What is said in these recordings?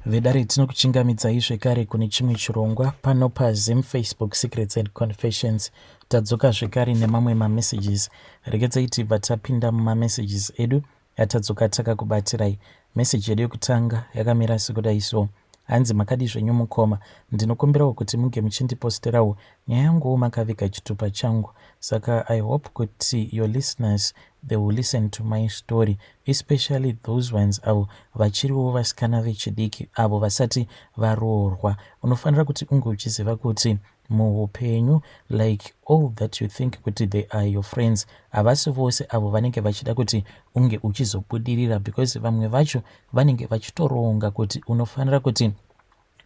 Vedare, tinokuchingamidzai zvekare kune chimwe chirongwa pano paZim Facebook Secrets and Confessions. Tadzoka zvekare nemamwe mamessages. Regedzai tibva tapinda mumamessages edu yatadzoka takakubatirai. Meseji yedu yekutanga yakamira sekudai so. Hanzi, "Makadi zvenyu mukoma? Ndinokumbirawo kuti munge muchindiposterawo nyaya yanguwo makaviga chitupa changu. Saka I hope kuti your listeners, they will listen to my story, especially those ones avo vachiriwo vasikana vechidiki, avo vasati varoorwa. Unofanira kuti unge uchiziva kuti muupenyu, like, all that you think kuti they are your friends, havasi vose avo vanenge vachida kuti unge uchizobudirira, because vamwe vacho vanenge vachitoronga kuti unofanira kuti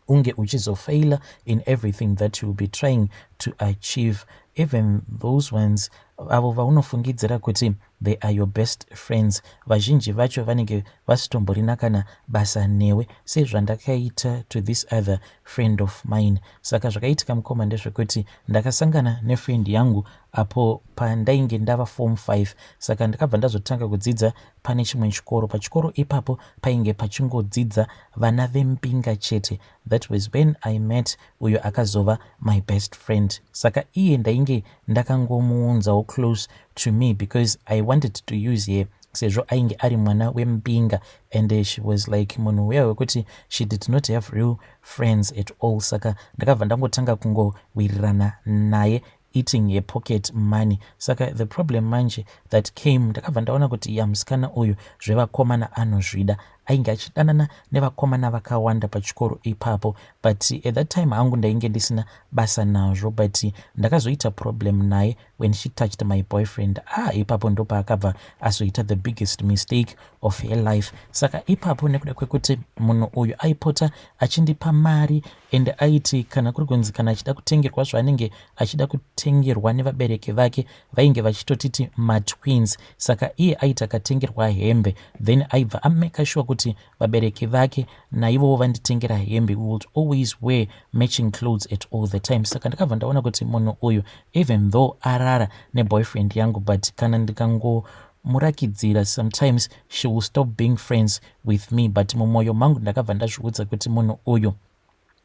unge uchizofaila in everything that you will be trying to achieve. Even those ones avo vaunofungidzira kuti they are your best friends, vazhinji vacho vanenge vasitomborina kana basa newe, sezvandakaita to this other friend of mine. Saka zvakaitika, mukoma, ndezvekuti ndakasangana nefriend yangu apo pandainge ndava form 5. Saka ndakabva ndazotanga kudzidza pane chimwe chikoro. Pachikoro ipapo painge pachingodzidza vana vembinga chete. That was when I met uyo akazova my best friend. Saka iye ndainge ndakangomuunzawo close to me because I wanted to use her, sezvo ainge ari mwana wembinga and she was like munhu uya wekuti she did not have real friends at all. Saka ndakabva ndangotanga kungowirirana naye, eating her pocket money. Saka the problem manje that came, ndakabva ndaona kuti ya, musikana uyu zvevakomana anozvida. Ainge achidanana nevakomana vakawanda pachikoro ipapo, but at that time hangu ndainge ndisina basa nazvo. But ndakazoita problem naye when she touched my boyfriend. Ah, ipapo ndopaakabva azoita the biggest mistake of her life. Saka ipapo, nekuda kwekuti munhu uyu aipota achindipa mari and aiti kana kuri kunzi kana achida kutengerwa zvaanenge achida kutengerwa nevabereki vake, vainge vachitotiti matwins. Saka iye aiti akatengerwa hembe, then aibva amake sure kuti vabereki vake naivowo vanditengera hembe. We would always wear matching clothes at all the time. Saka ndakabva ndaona kuti munhu uyu, even though arara neboyfriend yangu, but kana ndikangomurakidzira, sometimes she will stop being friends with me. But mumwoyo mangu ndakabva ndazviudza kuti munhu uyu,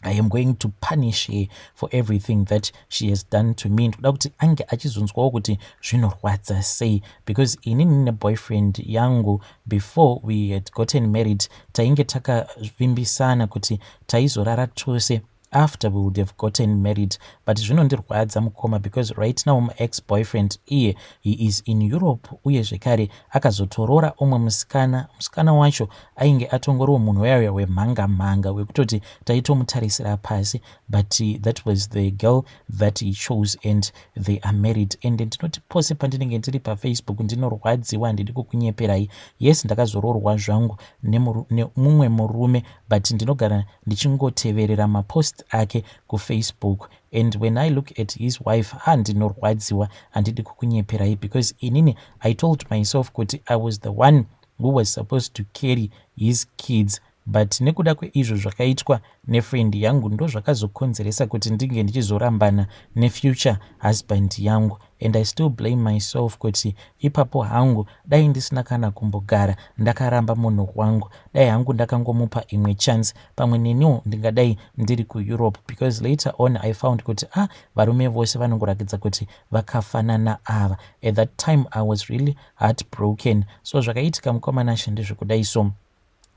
I am going to punish her for everything that she has done to me. Ndoda kuti ange achizonzwawo kuti zvinorwadza sei, because inini neboyfriend yangu, before we had gotten married, tainge takavimbisana kuti taizorara tose after we would have gotten married. But zvinondirwadza, mukoma, because right now my ex boyfriend iye, he is in Europe, uye zvekare akazotorora umwe musikana. Musikana wacho ainge atongoriwo munhu uyauya wemhanga mhanga, wekutoti taitomutarisira pasi, but that was the girl that he chose and they are married. And ndinoti pose pandinenge ndiri paFacebook ndinorwadziwa, handidi kukunyeperai. Yes, ndakazoroorwa zvangu nemumwe murume, but ndinogara ndichingoteverera mapost ake kuFacebook, and when I look at his wife, ha, ndinorwadziwa, handidi kukunyeperai, because inini I told myself kuti I was the one who was supposed to carry his kids, but nekuda kweizvo zvakaitwa nefriend yangu, ndo zvakazokonzeresa kuti ndinge ndichizorambana nefuture husband yangu. And I still blame myself kuti ipapo hangu dai ndisina kana kumbogara ndakaramba munhu wangu. Dai hangu ndakangomupa imwe chance, pamwe neniwo ndingadai ndiri kuEurope, because later on I found kuti, ah, varume vose vanongorakidza kuti vakafanana ava. At that time I was really heartbroken. So zvakaitika, mukoma Nashe, ndezvekudai so.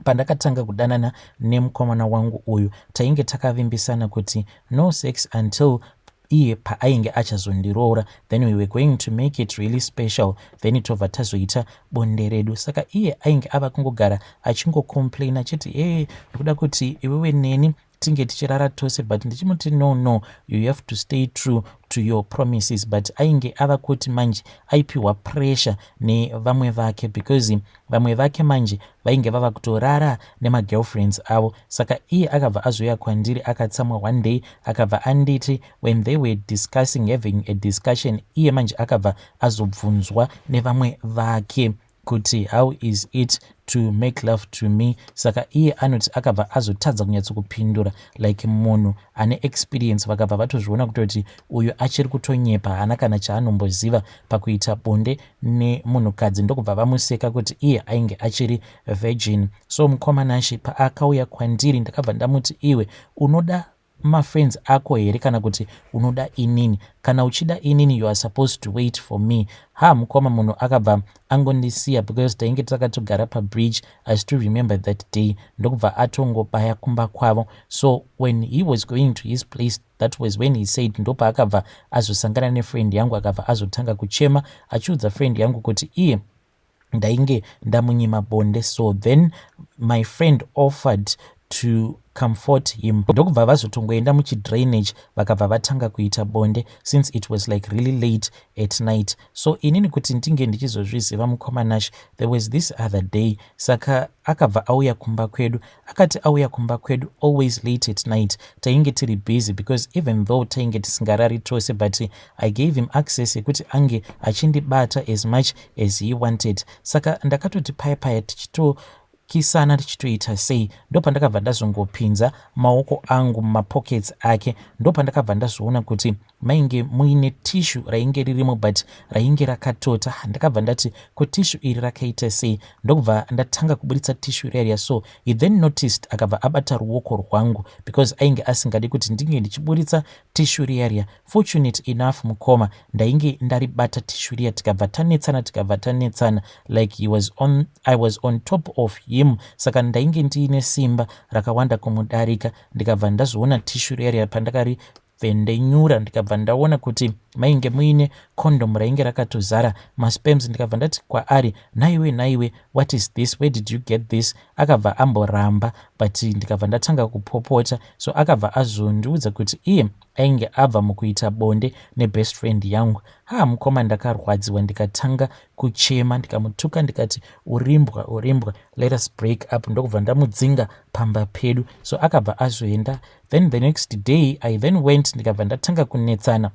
Pandakatanga kudanana nemukomana wangu uyu, tainge takavimbisana kuti no sex until iye paainge achazondiroora. Then we were going to make it really special, then tobva tazoita bonde redu. Saka iye ainge ava kungogara achingocomplaina achiti, "E, ndikuda kuti iwewe neni tinge tichirara tose," but ndichimuti, No, you have to stay true to your promises." But ainge ava kuti manje aipiwa pressure nevamwe vake, because vamwe vake manje vainge vava kutorara nemagirlfriends avo. Saka iye akabva azouya kwandiri akatsamwa one day, akabva anditi, when they were discussing, having a discussion, iye manje akabva azobvunzwa nevamwe vake. Kuti how is it to make love to me? Saka iye anoti akabva azotadza kunyatsokupindura like munhu ane experience. Vakabva vatozviona kutoti uyu achiri kutonyepa, haana kana chaanomboziva pakuita bonde nemunhukadzi, ndokubva vamuseka kuti iye ainge achiri virgin. So mukoma Nashe, paakauya kwandiri, ndakabva ndamuti, "Iwe unoda mafriends ako here kana kuti unoda inini? Kana uchida inini, you are supposed to wait for me." Ha, mukoma, munhu akabva angondisiya because tainge takatogara pabridge. I still remember that day. Ndokubva atongobaya kumba kwavo. So when he was going to his place, that was when he said, ndopaakabva azosangana nefriend yangu, akabva azotanga kuchema achiudza friend yangu kuti iye ndainge ndamunyima bonde. So then my friend offered to comfort him, ndokubva vazotongoenda muchidrainage, vakabva vatanga kuita bonde since it was like really late at night. So inini kuti ndinge ndichizozviziva, mukoma Nash, there was this other day. Saka akabva auya kumba kwedu. Akati auya kumba kwedu, always late at night, tainge tiri busy because even though tainge tisingarari tose, but I gave him access yekuti ange achindibata as much as he wanted. Saka ndakatoti paya paya tichitokisana, tichitoita sei, ndopandakabva ndazongopinza maoko angu mumapockets ake. Ndopandakabva ndazoona kuti mainge muine tissue rainge ririmo, but rainge rakatota. Ndakabva ndati, "Ko tissue iri rakaita sei?" Ndokubva ndatanga kuburitsa tissue riya. So he then noticed, akabva abata ruoko rwangu because ainge asingadi kuti ndinge ndichiburitsa tissue riya riya. Fortunate enough, mukoma, ndainge ndaribata tissue riya. Tikabva tanetsana, tikabva tanetsana like he was on, I was on top of him. Saka ndainge ndiine simba rakawanda kumudarika. Ndikabva ndazoona tissue riya riya pandakari bvendenyura, ndikabva ndaona kuti mainge muine condom rainge rakatozara masperms. Ndikabva ndati kwaari, "Naiwe, naiwe, what is this? Where did you get this?" Akabva amboramba, but ndikabva ndatanga kupopota. So akabva azondiudza kuti iye ainge abva mukuita bonde nebest friend yangu. Ha, mukoma, ndakarwadziwa, ndikatanga kuchema, ndikamutuka, ndikati, "Urimbwa, urimbwa, let us break up." Ndokubva ndamudzinga pamba pedu. So akabva azoenda. Then the next day I then went, ndikabva ndatanga kunetsana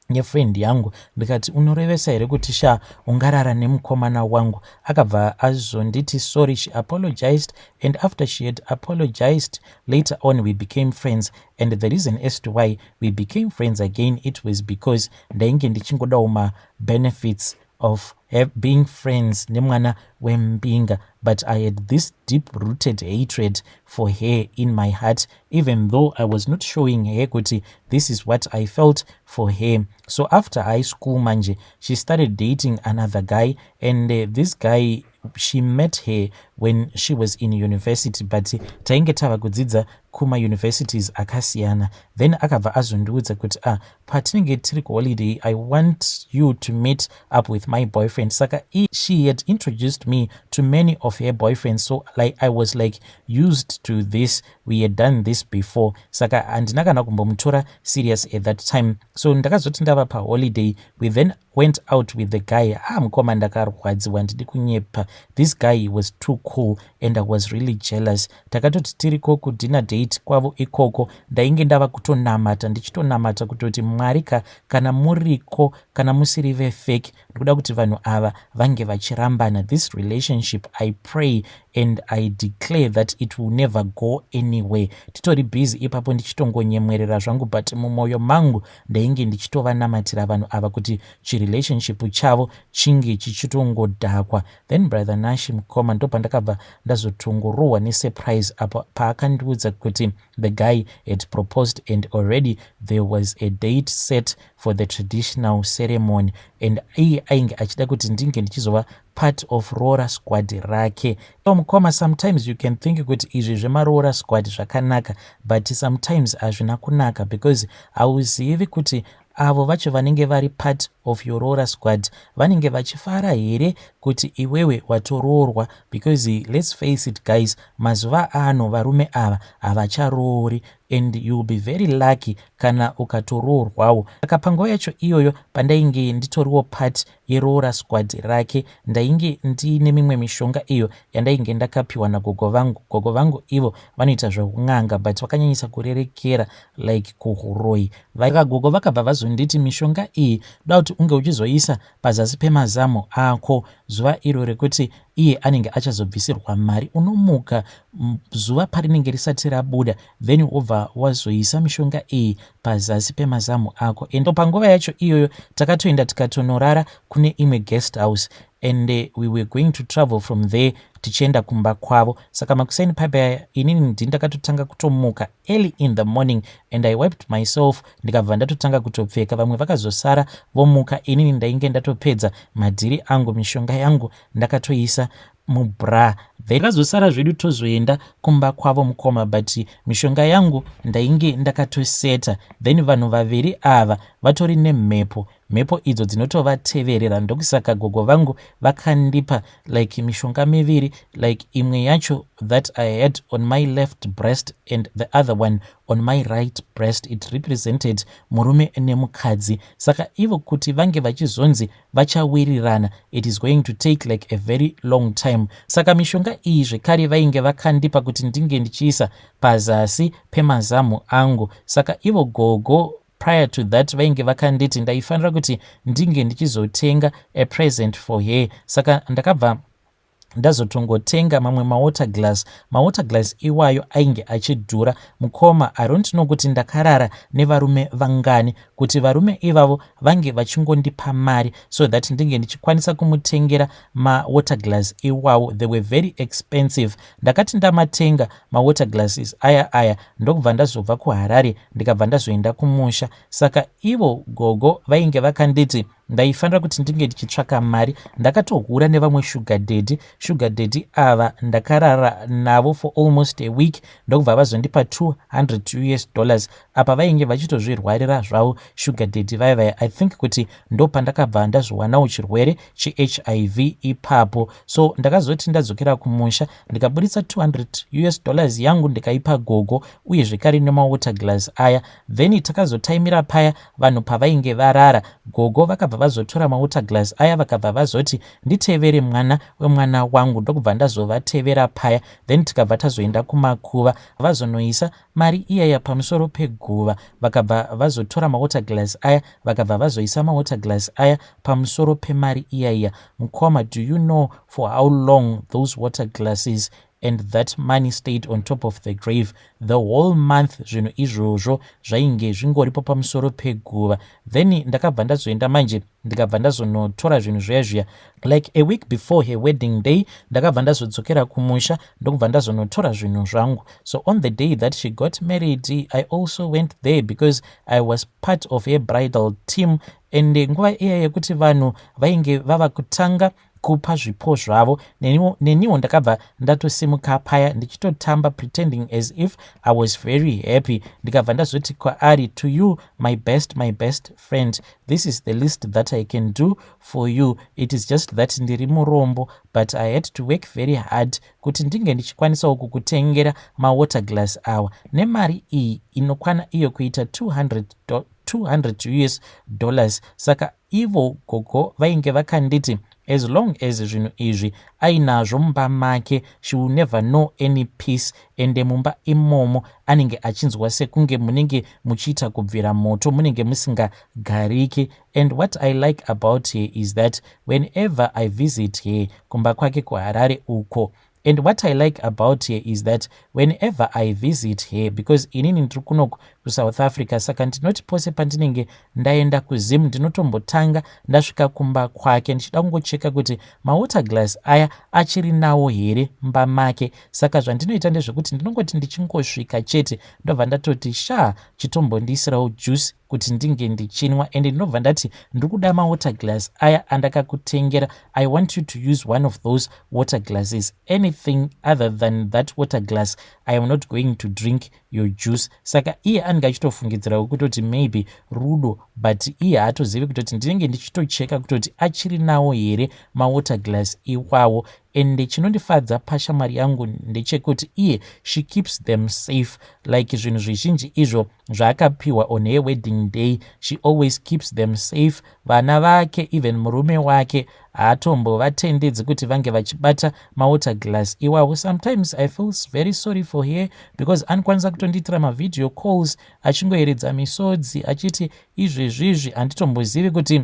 nefriend yangu. Ndikati, "Unorevesa here kuti sha ungarara nemukomana wangu?" Akabva azonditi sorry. She apologized, and after she had apologized, later on we became friends. And the reason as to why we became friends again, it was because ndainge ndichingodawo mabenefits of being friends nemwana wembinga, but I had this deep rooted hatred for her in my heart, even though I was not showing her kuti this is what I felt for her. So after high school manje, she started dating another guy, and this guy, she met her when she was in university, but tainge tava kudzidza kumauniversities akasiyana. Then akabva azondiudza kuti, "Ah, patinenge tiri kuholiday, I want you to meet up with my boyfriend." Saka she had introduced me to many of her boyfriends, so like I was like used to this. We had done this before, saka handina kana kumbomutora serious at that time. So ndakazoti ndava paholiday, we then went out with the guy. Ah, mukoma, ndakarwadziwa, ndidi kunyepa. This guy was too cool and I was really jealous. Takatoti tiriko kudinner date kwavo ikoko, ndainge ndava kutonamata, ndichitonamata kutoti, "Mwari ka, kana muriko, kana musiri vefake, ndikuda kuti vanhu ava vange vachirambana. This relationship, I pray and I declare that it will never go anywhere." Titori busy ipapo, ndichitongonyemwerera zvangu, but mumwoyo mangu ndainge ndichitovanamatira vanhu ava kuti chirelationship chavo chinge chichitongodhakwa. Then brother Nash, mukoma, ndopandakabva ndazotongorohwa nesurprise apo paakandiudza kuti the guy had proposed and already there was a date set for the traditional ceremony, and iye ainge achida kuti ndinge ndichizova part of roora squad rake. So mukoma, sometimes you can think kuti izvi zvemaroora squad zvakanaka, but sometimes hazvina kunaka because hauzivi kuti avo vacho vanenge vari part of your roora squad vanenge vachifara here kuti iwewe watoroorwa, because let's face it, guys, mazuva ano varume ava havacharoori and you will be very lucky kana ukatoroorwawo. Saka panguva yacho iyoyo, pandainge nditoriwo part yeroora squad rake, ndainge ndiine mimwe mishonga iyo yandainge ndakapiwa nagogo vangu. Gogo vangu ivo vanoita zveun'anga, but vakanyanyisa kurerekera like kuhuroi. Gogo vakabva vazonditi mishonga iyi, "Doda kuti unge uchizoisa pazasi pemazamu ako." Zuva iro rekuti iye anenge achazobvisirwa mari, unomuka zuva parinenge risati rabuda, then wobva wazoisa mishonga iyi pazasi pemazamu ako. And panguva yacho iyoyo takatoenda tikatonorara kune imwe guest house and we were going to travel from there tichienda kumba kwavo. Saka makuseni paipa, inini ndini ndakatotanga kutomuka early in the morning and I wiped myself, ndikabva ndatotanga kutopfeka. Vamwe vakazosara vomuka, inini ndainge ndatopedza madhiri angu, mishonga yangu ndakatoisa mubra. Then takazosara zvedu tozoenda kumba kwavo, mukoma, but mishonga yangu ndainge ndakatoseta. Then vanhu vaviri ava vatori nemhepo, mhepo idzo dzinotovateverera. Ndokusaka gogo vangu vakandipa like mishonga miviri, like imwe yacho that I had on my left breast and the other one on my right breast. It represented murume nemukadzi. Saka ivo kuti vange vachizonzi vachawirirana, it is going to take like a very long time. Saka mishonga iyi zvekare vainge vakandipa kuti ndinge ndichiisa pazasi pemazamu angu. Saka ivo gogo prior to that vainge vakanditi ndaifanira kuti ndinge ndichizotenga a present for her. Saka ndakabva ndazotongotenga mamwe mawater glass. Mawater glass iwayo ainge achidhura, mukoma. I don't know kuti ndakarara nevarume vangani kuti varume ivavo vange vachingondipa mari so that ndinge ndichikwanisa kumutengera mawater glass iwawo. They were very expensive. Ndakati ndamatenga mawater glasses aya aya, ndokubva ndazobva kuHarare, ndikabva ndazoenda kumusha. Saka ivo gogo vainge vakanditi ndaifanira kuti ndinge ndichitsvaka mari. Ndakatohura nevamwe sugar daddy. Sugar daddy ava ndakarara navo for almost a week, ndokubva vazondipa $200. Apa vainge vachitozvirwarira zvavo sugar daddy vaya vaya. I think kuti ndo pandakabva ndazowanawo chirwere cheHIV ipapo. So ndakazoti ndadzokera kumusha, ndikaburitsa $200 yangu, ndikaipa gogo, uye zvekare nemawater glass aya. Then takazotaimira paya vanhu pavainge varara. Gogo vakabva vazotora mawater glass aya, vakabva vazoti, "Nditevere, mwana wemwana wangu." Ndokubva ndazovatevera paya, then tikabva tazoenda kumakuva, vazonoisa mari iyaya pamusoro peguva. Vakabva vazotora mawater glass aya, vakabva vazoisa mawater glass aya pamusoro pemari iyaiya. Mukoma, do you know for how long those water glasses and that money stayed on top of the grave? The whole month zvinhu izvozvo zvainge zvingoripo pamusoro peguva. Then ndakabva ndazoenda manje, ndikabva ndazonotora zvinhu zviya zviya like a week before her wedding day. Ndakabva ndazodzokera kumusha, ndokubva ndazonotora zvinhu zvangu. So on the day that she got married, I also went there because I was part of her bridal team. And nguva iya yekuti vanhu vainge vava kutanga kupa zvipo zvavo, neniwo ndakabva ndatosimuka paya ndichitotamba, pretending as if I was very happy. Ndikabva ndazoti kwaari, "To you, my best friend, this is the least that I can do for you. It is just that ndiri murombo, but I had to work very hard kuti ndinge ndichikwanisawo kukutengera mawater glass awa nemari iyi inokwana iyo kuita $200. Saka ivo gogo vainge vakanditi as long as zvinhu izvi ainazvo mumba make, she will never know any peace, ende mumba imomo anenge achinzwa sekunge munenge muchiita kubvira moto, munenge musingagariki. And what I like about her is that whenever I visit her kumba kwake kuHarare uko, and what I like about her is that whenever I visit her, because inini ndiri kunoku kuSouth Africa, saka ndinoti pose pandinenge ndaenda kuZim, ndinotombotanga ndasvika kumba kwake ndichida kungocheka kuti mawater glass aya achiri nawo here mumba make. Saka zvandinoita ndezvekuti ndinongoti ndichingosvika chete, ndobva ndatoti, "Sha, chitombondiisirawo juice kuti ndinge ndichinwa." Ende ndinobva ndati, "Ndiri kuda mawater glass aya andakakutengera. I want you to use one of those water glasses. Anything other than that water glass, I am not going to drink your juice." Saka iye anenge achitofungidzirawo kutoti maybe rudo, but iye haatozivi kutoti ndinenge ndichitocheka kutoti achiri nawo here mawater glass iwawo. Ende chinondifadza pashamwari yangu ndechekuti iye, she keeps them safe. Like zvinhu zvizhinji izvo zvaakapiwa on her wedding day, she always keeps them safe. Vana vake, even murume wake, haatombovatendedzi kuti vange vachibata mawater glass iwawo. Sometimes I feel very sorry for her because anokwanisa kutondiitira mavideo calls achingoeredza misodzi achiti, "Izvezvizvi handitombozivi kuti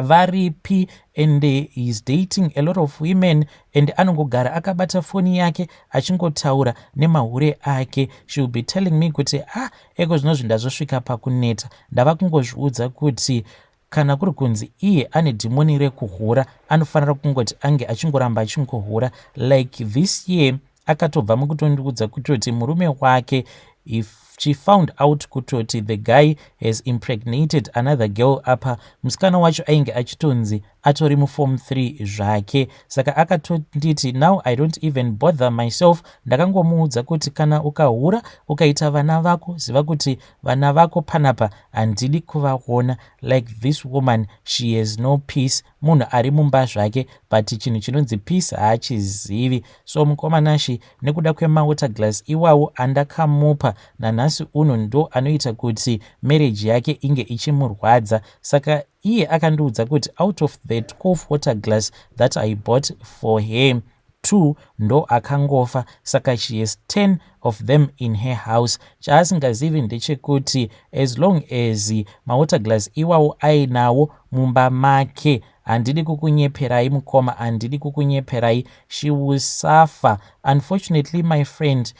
Varipi? And he's dating a lot of women and anongogara akabata foni yake achingotaura nemahure ake. She will be telling me kuti, "Ah, eko zvinozvi ndazosvika pakuneta. Ndava kungozviudza kuti kana kuri kunzi iye ane dhimoni rekuhura, anofanira kungoti ange achingoramba achingohura." Like this year akatobva mukutondiudza kutoti murume wake, if she found out kutoti the guy has impregnated another girl. Apa musikana wacho ainge achitonzi atori muform 3 zvake. Saka akatonditi, "Now I don't even bother myself. Ndakangomuudza kuti kana ukahura ukaita vana vako, ziva kuti vana vako panapa handidi kuvaona." Like, this woman, she has no peace. Munhu ari mumba zvake, but chinhu chinonzi peace haachizivi. So mukomanashi, nekuda kwemawater glass iwawo andakamupa, nanhasi uno ndo anoita kuti marriage yake inge ichimurwadza. Saka iye akandiudza kuti out of the 12 water glass that I bought for her, two ndo akangofa. Saka she has 10 of them in her house. Chaasingazivi ndechekuti as long as mawater glass iwawo ainawo mumba make, handidi kukunyeperai mukoma, handidi kukunyeperai, she will suffer. Unfortunately, my friend,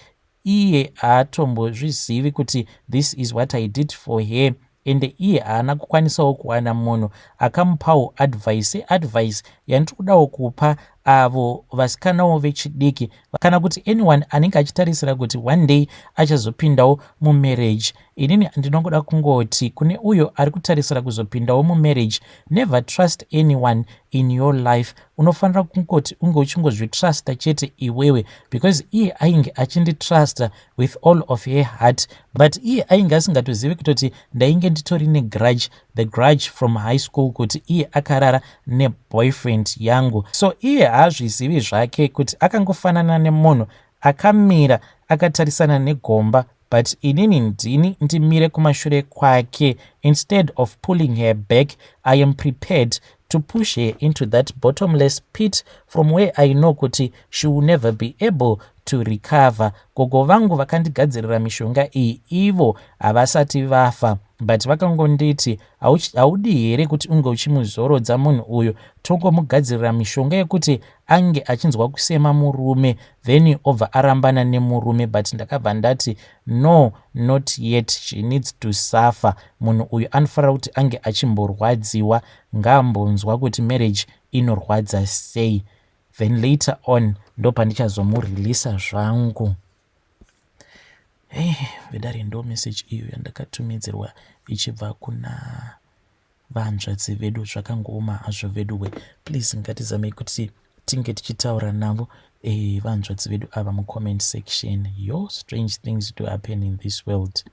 iye haatombozvizivi kuti this is what I did for her. Ende iye haana kukwanisawo kuwana munhu akamupawo advice. Seadvice yandiri kudawo kupa avo vasikanawo vechidiki, kana kuti anyone anenge achitarisira kuti one day achazopindawo mumarriage, inini ndinongoda kungoti kune uyo ari kutarisira kuzopindawo mumarriage, never trust anyone in your life. Unofanira kungoti unge uchingozvitrusta chete iwewe, because iye ainge achinditrusta with all of her heart, but iye ainge asingatozivi kutoti ndainge nditori negrudge, the grudge from high school, kuti iye akarara neboyfriend yangu. So iye haazvizivi zvake kuti akangofanana nemunhu akamira akatarisana negomba, but inini ndini ndimire kumashure kwake. Instead of pulling her back, I am prepared to push her into that bottomless pit from where I know kuti she will never be able to recover. Gogo vangu vakandigadzirira mishonga iyi, ivo havasati vafa, but vakangonditi, "Haudi here kuti unge uchimuzorodza munhu uyu? Tongomugadzirira mishonga yekuti ange achinzwa kusema murume, then obva arambana nemurume." But ndakabva ndati, "No, not yet. She needs to suffer. Munhu uyu anofanira kuti ange achimborwadziwa, ngaambonzwa kuti marriage inorwadza sei. Then later on ndo pandichazomureleasa zvangu." Hey, vedare, ndo message iyo yandakatumidzirwa ichibva kuna vanzvadzi vedu. Zvakangooma hazvo veduwe. Please, ngatizamei kuti tinge tichitaura navo vanzvadzi vedu ava mucomment section. Yo, strange things do happen in this world.